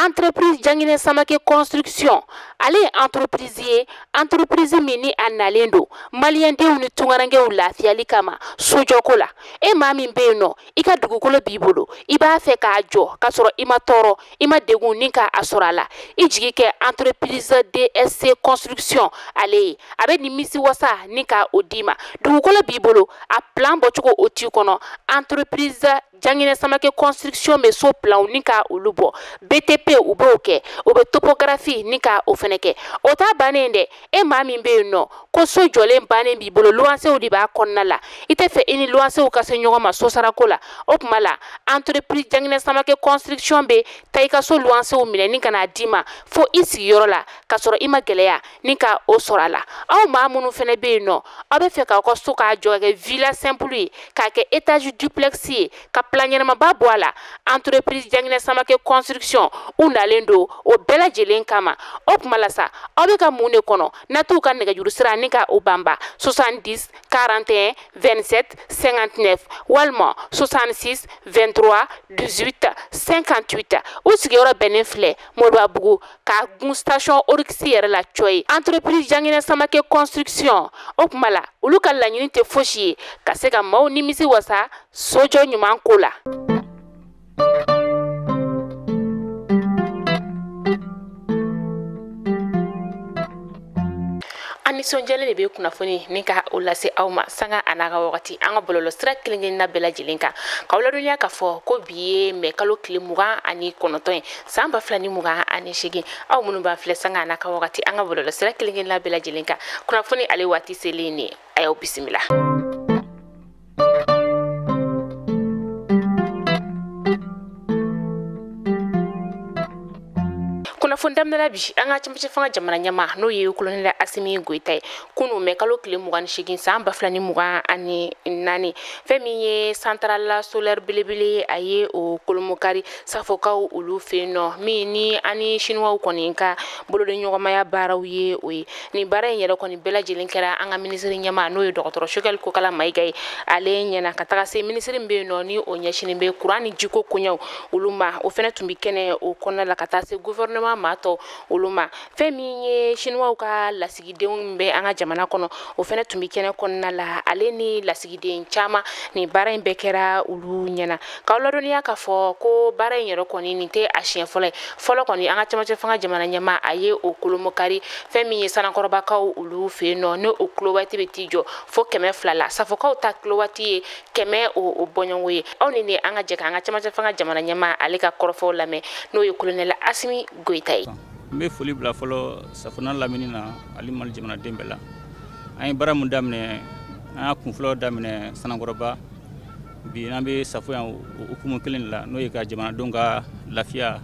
Entreprise Janginɛ Samake Construction, ale ye entreprise ye, entreprise min ni a nalen don maliyɛndenw ni tunkarankew lafiyali kama sojɔko la. E maa min bɛ yen nɔ, i ka dugukolo b'i bolo, i b'a fɛ k'a jɔ k'a sɔrɔ i ma tɔɔrɔ, i ma degun ni k'a sɔrɔ a la, i jigi kɛ entreprise DSC Construction ale ye. A bɛ nimisi wasa ni ka o d'i ma. Dugukolo b'i bolo, a plan bɔcogo o t'i kɔnɔ, entreprise Janginɛ Samake Construction bɛ so planw ni ka olu bɔ, BTP u b'o kɛ, u bɛ topographie ni ka o fɛnɛ kɛ. O t'a bannen dɛ, e maa min bɛ yen nɔ ko so jɔlen bannen b'i bolo, luwansew de b'a kɔnɔna la, i tɛ fɛ i ni luwansew ka se ɲɔgɔn ma sosarako la, o tuma la entreprise Janginɛ Samake Construction bɛ taa i ka so luwansew minɛ ni ka n'a d'i ma fo i sigiyɔrɔ la, k'a sɔrɔ i ma gɛlɛya ni ka o sɔrɔ a la. Aw maa minnu fɛnɛ bɛ yen nɔ, aw bɛ fɛ k'aw ka so k'a jɔ ka kɛ villa simple ye, k'a kɛ étage duplex ye, ka plan ɲɛnamaba bɔ a la, entreprise Janginɛ Samake Construction u nalen don o bɛɛ lajɛlen kama. O tuma la sa, aw bɛ ka mun de kɔnɔ? Na t'u ka nɛgɛjuru sira ni ka o banba 70 41 27 59 walima 66 23 18 58. U sigiyɔrɔ bɛnnen filɛ Moribabugu ka gun station Oryx yɛrɛ la cɔ ye. Entreprise Janginɛ Samake Construction, o tuma la olu ka laɲini tɛ fosi ye ka se ka maaw nimisi wasa sojɔ ɲuman ko la. An nisɔndiyalen de bɛ kunnafoni ni ka o lase aw ma sanga a n'a ka wagati an ka bɔlɔlɔsira kelen kelenna bɛɛ lajɛlen kan, k'aw ladɔnniya k'a fɔ ko bi ye mɛ kalo tile 29 ye san 2028. Aw minnu b'an filɛ sanga a n'a ka wagati an ka bɔlɔlɔsira kelen kelenna bɛɛ lajɛlen kan, kunnafoni ale waati selen nin ye, a y'aw bisimila. Kunnafoni daminɛ bi, an ka cɛmancɛ fanga jamana ɲɛmaa n'o ye colonel Asimi Goyita ye, kunun mɛ kalo tile 28 san 2024, fɛn min ye centrale solaire belebele a ye o kolomokari Safokaw olu fɛ yen nɔ, min ni ani Chinois kɔni ka bolodenɲɔgɔnmaya baaraw ye o ye. Nin baara in yɛrɛ kɔni bɛɛ lajɛlen kɛra an ka minisiri ɲɛmaa n'o ye dɔgɔtɔrɔ Choguel Kokala Mayiga ye, ale ɲɛna ka taga se minisiri min bɛ yen nɔ ni o ɲɛsinnen bɛ kuran ni jiko koɲɛw olu ma, o fɛnɛ tun bɛ kɛnɛ o kɔnɔna la ka taa se gouvernement maa tɔ olu ma. Fɛn min ye Chinois ka lasigidenw bɛ an ka jamana kɔnɔ, o fɛnɛ tun bɛ kɛnɛ kɔnɔna la, ale ni lasigiden caman. Nin baara in bɛɛ kɛra olu ɲɛna. K'aw ladɔnniya k'a fɔ ko baara in yɛrɛ kɔni nin tɛ a siɲɛ fɔlɔ ye. Fɔlɔ kɔni an ka cɛmancɛ fanga jamana ɲɛmaa a ye o kolomokari fɛn min ye Sanankɔrɔbakaw olu fɛ yen nɔ, ni o kilowati bɛ t'i jɔ fo 200 la. Safokaw ta kilowati ye 100 o bɔɲɔgɔnko ye. Aw ni ne an ka jɛ k'an ka cɛmancɛ fanga jamana ɲɛmaa ale ka kɔrɔfɔw lamɛn, n'o ye colonel Asimi Goyita ye. N bɛ foli bila fɔlɔ Safo n'a lamini na ani Mali jamanaden bɛɛ la. An ye baara mun daminɛ, an y'a kunfɔlɔ daminɛ Sanankɔrɔba, bi an bɛ Safo yan o hukumu kelen de la, n'o ye ka jamanadenw ka lafiya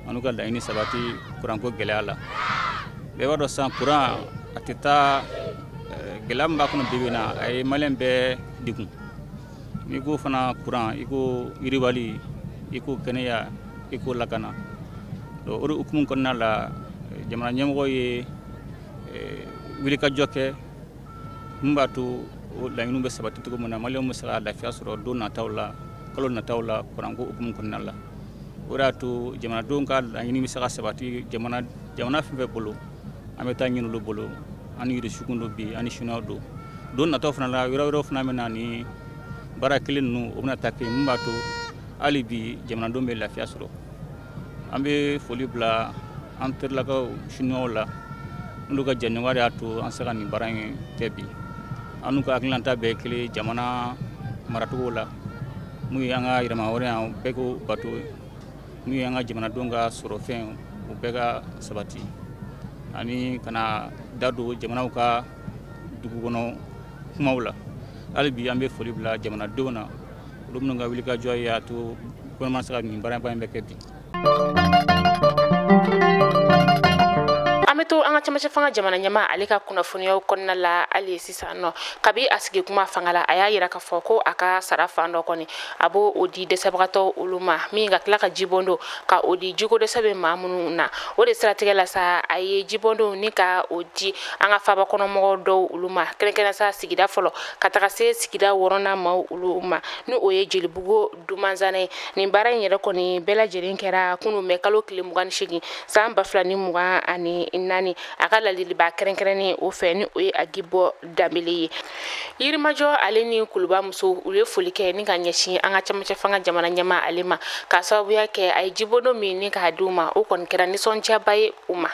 an'u ka laɲini sabati kuranko gɛlɛya la. Bɛɛ b'a dɔn sisan kuran a tɛ taa gɛlɛya min b'a kɔnɔ bi bi in na, a ye maliyɛn bɛɛ degun. N'i ko fana kuran, i ko yiriwali, i ko kɛnɛya, i ko lakana. Donc o de hukumu kɔnɔna la, jamana ɲɛmɔgɔ ye wulikajɔ kɛ min b'a to o laɲiniw bɛ sabati cogo min na, maliyɛnw bɛ se ka lafiya sɔrɔ don nataw la, kalo nataw la, kuranko hukumu kɔnɔna la. O de y'a to jamanadenw ka laɲini bɛ se ka sabati jamana fɛn fɛn bolo, an bɛ taa ɲini olu bolo, an ni Irisiw don bi, an ni Chinois don. Don nataw fana la, yɔrɔ wɛrɛw fana bɛ na ni baara kelen ninnu, o bɛna taa kɛ min b'a to hali bi jamanadenw bɛ lafiya sɔrɔ. An bɛ foli bila an terilakaw Chinois la, n'olu ka jɛɲɔgɔnya de y'a to an se ka nin baara in kɛ bi. An n'u ka hakilinata bɛɛ ye kelen jamana maracogo la, mun ye an ka yɛrɛmahɔrɔnya bɛɛ k'o bato, mun ye an ka jamanadenw ka sɔrɔfɛn o bɛɛ ka sabati, ani kana da don jamanaw ka dugu kɔnɔ kumaw la. Hali bi an bɛ foli bila jamanadenw na, olu minnu ka wulikajɔ y'a to gouvernement se ka nin baaraba in bɛɛ kɛ bi. An bɛ to an ka cɛmancɛ fanga jamana ɲɛmaa ale ka kunnafoniyaw kɔnɔna la hali sisan nɔ, kabi a sigi kuma fanga la, a y'a yira k'a fɔ ko a ka sara fan dɔ kɔni a b'o o di dɛsɛbagatɔw olu ma, min ka tila ka jibɔndon ka o di jiko dɛsɛ bɛ maa minnu na. O de siratigɛ la sa, a ye jibɔndon ni ka o di an ka faaba kɔnɔmɔgɔw dɔw olu ma, kɛrɛnkɛrɛn sa sigida fɔlɔ ka taga se sigida wɔɔrɔnan maaw olu ma, ni o ye Jelibugu Dumanzana ye. Nin baara in yɛrɛ kɔni bɛɛ lajɛlen kɛra kunun mɛ kalo tile 28 san 2024, a ka ladiliba kɛrɛnkɛrɛnnen o fɛ, ni o ye Agibo Danbele ye. Yirimajɔ ale ni Kuluba muso olu ye foli kɛ ni ka ɲɛsin an ka cɛmancɛ fanga jamana ɲɛmaa ale ma, k'a sababuya kɛ a ye jibondon min ni k'a di u ma, o kɔni kɛra nisɔndiyaba ye u ma.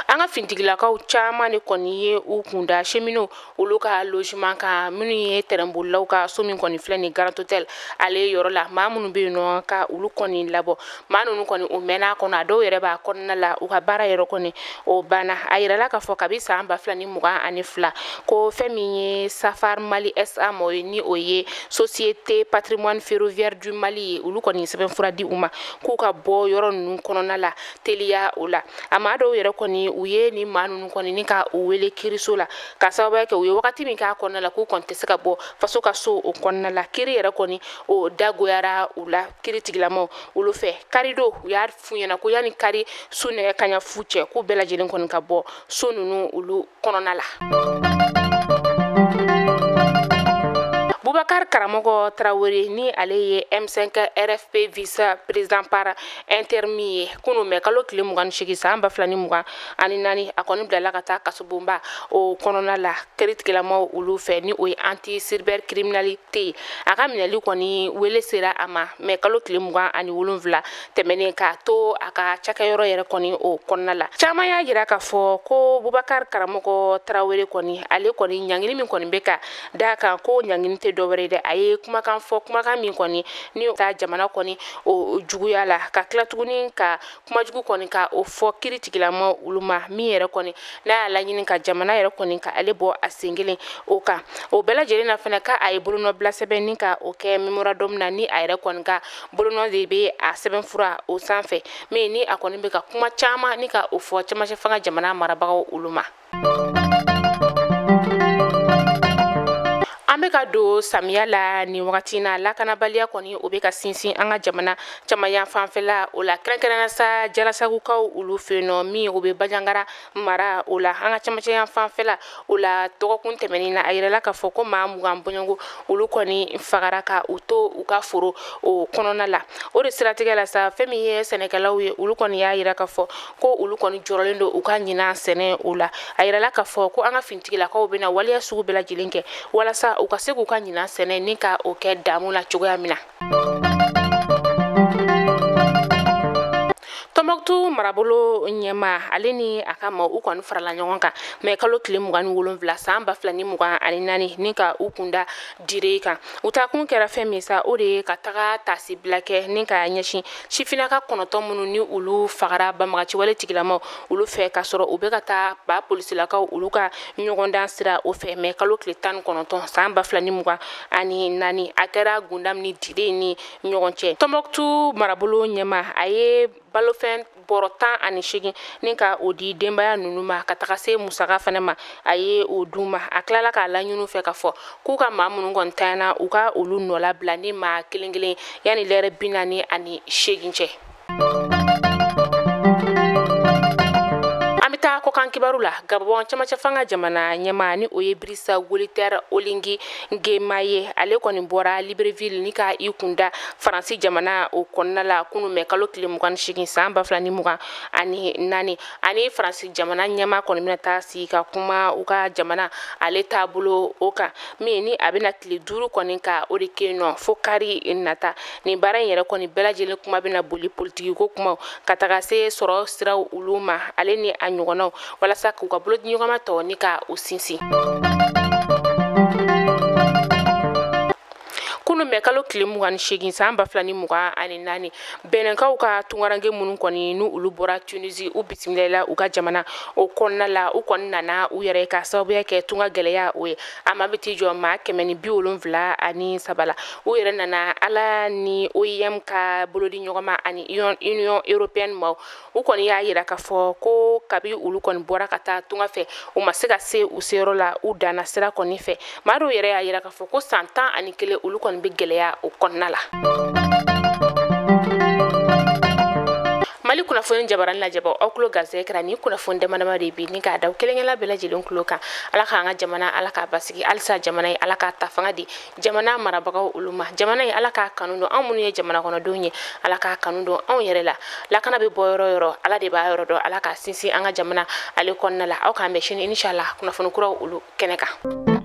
An ka fintigilakaw caman de kɔni ye u kunda cheminots olu ka logement kan, minnu ye tɛrɛnbolilaw ka so min kɔni filɛ nin Grand Hôtel ale yɔrɔ la. Maa minnu bɛ yen nɔ ka olu kɔni labɔ, maa ninnu kɔni u mɛnna a kɔnɔ, a dɔw yɛrɛ b'a kɔnɔna la, u ka baara yɛrɛ kɔni o banna. A yirala k'a fɔ kabi san 2022 ko fɛn min ye Safar Mali SA mɔgɔ ye, ni o ye Société Patrimoine Ferroviaire du Mali ye, olu kɔni sɛbɛnfura di u ma k'u ka bɔ yɔrɔ ninnu kɔnɔna la teliya o la. A maa dɔw yɛrɛ kɔni u ye ni maa ninnu kɔni ni ka u wele kiiriso la, ka sababuya kɛ u ye wagati min k'a kɔnɔna la k'u kɔni tɛ se ka bɔ faso ka so o kɔnɔna la. Kiiri yɛrɛ kɔni o dagoyara u la kiiritigilamaw olu fɛ. Karidon u y'a f'u ɲɛna ko yanni kari su nɛgɛ kanɲɛ fu cɛ, k'u bɛɛ lajɛlen kɔni ka bɔ so ninnu olu kɔnɔna la. Boubacar Karamɔgɔ Traoré, ni ale ye M5 RFP vice président par intérim ye, kunun mɛ kalo tile 28 san 2024, a kɔni bilala ka taa kasobonba o kɔnɔna la kiiritigilamaw olu fɛ, ni o ye anti cybercriminalité ye. A ka minɛli kɔni wele sera a ma mɛ kalo tile 27 tɛmɛnen, k'a to a ka cakɛyɔrɔ yɛrɛ kɔni o kɔnɔna la. Caman y'a jira k'a fɔ ko Boubacar Karamɔgɔ Traoré kɔni, ale kɔni ɲangini min kɔni bɛ ka d'a kan, ko ɲangini tɛ dɔwɛrɛ dɛ, a ye kumakan fɔ, kumakan min kɔni ni taa jamana kɔni o juguya la, ka tila tuguni ka kumajugu kɔni ka o fɔ kiiritigilama olu ma, min yɛrɛ kɔni n'a y'a laɲini ka jamana yɛrɛ kɔni ka ale bɔ a sen kelen o kan. O bɛɛ lajɛlen na fana, k'a ye bolonɔbila sɛbɛn ni ka o kɛ memorandum na, ni a yɛrɛ kɔni ka bolonɔ de bɛ a sɛbɛnfura o sanfɛ, min ni a kɔni bɛ ka kuma caman ni ka o fɔ cɛmancɛ fanga jamana marabagaw olu ma. An bɛ ka don samiya la nin wagati na, lakanabaliya kɔni o bɛ ka sinsin an ka jamana caman fanfɛla o la, kɛrɛnkɛrɛnnenya sa Jalasagukaw olu fɛ yen nɔ, min o bɛ Banjagara mara o la, an ka cɛmancɛ fanfɛla o la. Dɔgɔkun tɛmɛnen na, a yirala k'a fɔ ko maa 20 bɔɲɔgɔnko olu kɔni fagara ka u to u ka foro o kɔnɔna la. O de siratigɛ la sa, fɛn min ye sɛnɛkɛlaw ye, olu kɔni y'a yira k'a fɔ ko olu kɔni jɔrɔlen don u ka ɲinan sɛnɛ o la. A yirala k'a fɔ ko an ka finitigilakaw bɛna waleya sugu bɛɛ lajɛlen kɛ walasa u ka se k'u ka ɲinan sɛnɛ ni ka o kɛ damu la cogoya min na. Tɔnbɔkutu marabolo ɲɛmaa ale ni a ka maaw u kɔni farala ɲɔgɔn kan mɛ kalo tile 27 san 2024, ni ka u kunda dire kan. U taakun kɛra fɛn min sa, o de ye ka taga taasibila kɛ ni ka ɲɛsin sifinnaka 9 minnu ni olu fagara banbagaciwale tigilamaw olu fɛ, k'a sɔrɔ u bɛ ka taa ba polisilakaw olu ka ɲɔgɔndan sira o fɛ mɛ kalo tile 19 san 2024. A kɛra Gundam ni dire ni ɲɔgɔn cɛ. Tɔnbɔkutu marabolo ɲɛmaa a ye balofɛn bɔrɔ 18 ni ka o di denbaya ninnu ma, ka taga se musaka fana ma, a ye o d'u ma. A tilala k'a laɲini fɛ k'a fɔ k'u ka maa minnu kɔni tanyana, u ka olu nɔ labila ni maa kelen kelen yanni lɛrɛ 48 cɛ. An bɛ taa kɔkan kibaru la. Gabon cɛmancɛ fanga jamana ɲɛmaa, ni o ye Brice Clotaire Oligui Nguema ye, ale kɔni bɔra Libreville ni ka i kunda Faransi jamana o kɔnɔna la kunun mɛ kalo tile 28 san 2024. Ani Faransi jamana ɲɛmaa kɔni bɛna taa sigi ka kuma u ka jamana ale taabolo o kan, min ni a bɛna tile 5 kɔni ka o de kɛ yen nɔ fo kari nata. Nin baara in yɛrɛ kɔni bɛɛ lajɛlen kuma bɛna boli politiki ko kumaw ka taga se sɔrɔ siraw olu ma, ale ni a ɲɔgɔnnaw, walasa k'u ka bolodiɲɔgɔnma tɔ ni ka u sinsin. Kunun Bɛ kalo tile 28 san 2024, Bɛnɛnkaw ka tunkaranke minnu kɔni n'u olu bɔra Tunisie, u bisimilala u ka jamana o kɔnɔna la. U kɔni nana u yɛrɛ ka sababuya kɛ tunga gɛlɛya o ye. A ma bɛ t'i jɔ maa 173 la. U yɛrɛ nana Ala ni OIM ka bolodi ɲɔgɔn ma ani Union européenne maaw. U kɔni y'a yira k'a fɔ ko kabi olu kɔni bɔra ka taa tunga fɛ, u ma se ka se u seyɔrɔ la, u danna sira kɔni fɛ. Maa dɔw yɛrɛ y'a yira k'a fɔ ko san 11 olu kɔni bɛ gɛlɛya o kɔnɔna la. Mali kunnafoni jabarani lajɛbaw, aw tulo garisɛgɛ kɛra ni kunnafoni dama dama de bi ni k'a da kelenkelen bɛɛ lajɛlen tulo kan. Ala k'an ka jamana, Ala k'a basigi halisa. Jamana ye, Ala k'a ta fanga di jamana marabagaw olu ma. Jamana ye, Ala k'a kanu don anw minnu ye jamana kɔnɔdenw ye, Ala k'a kanu don anw yɛrɛ la. Lakana bɛ bɔ yɔrɔ yɔrɔ, Ala de b'a yɔrɔ dɔn. Ala k'a sinsin an ka jamana ale kɔnɔna la. Aw k'an bɛn sini inshallah kunnafoni kuraw olu kɛnɛ kan.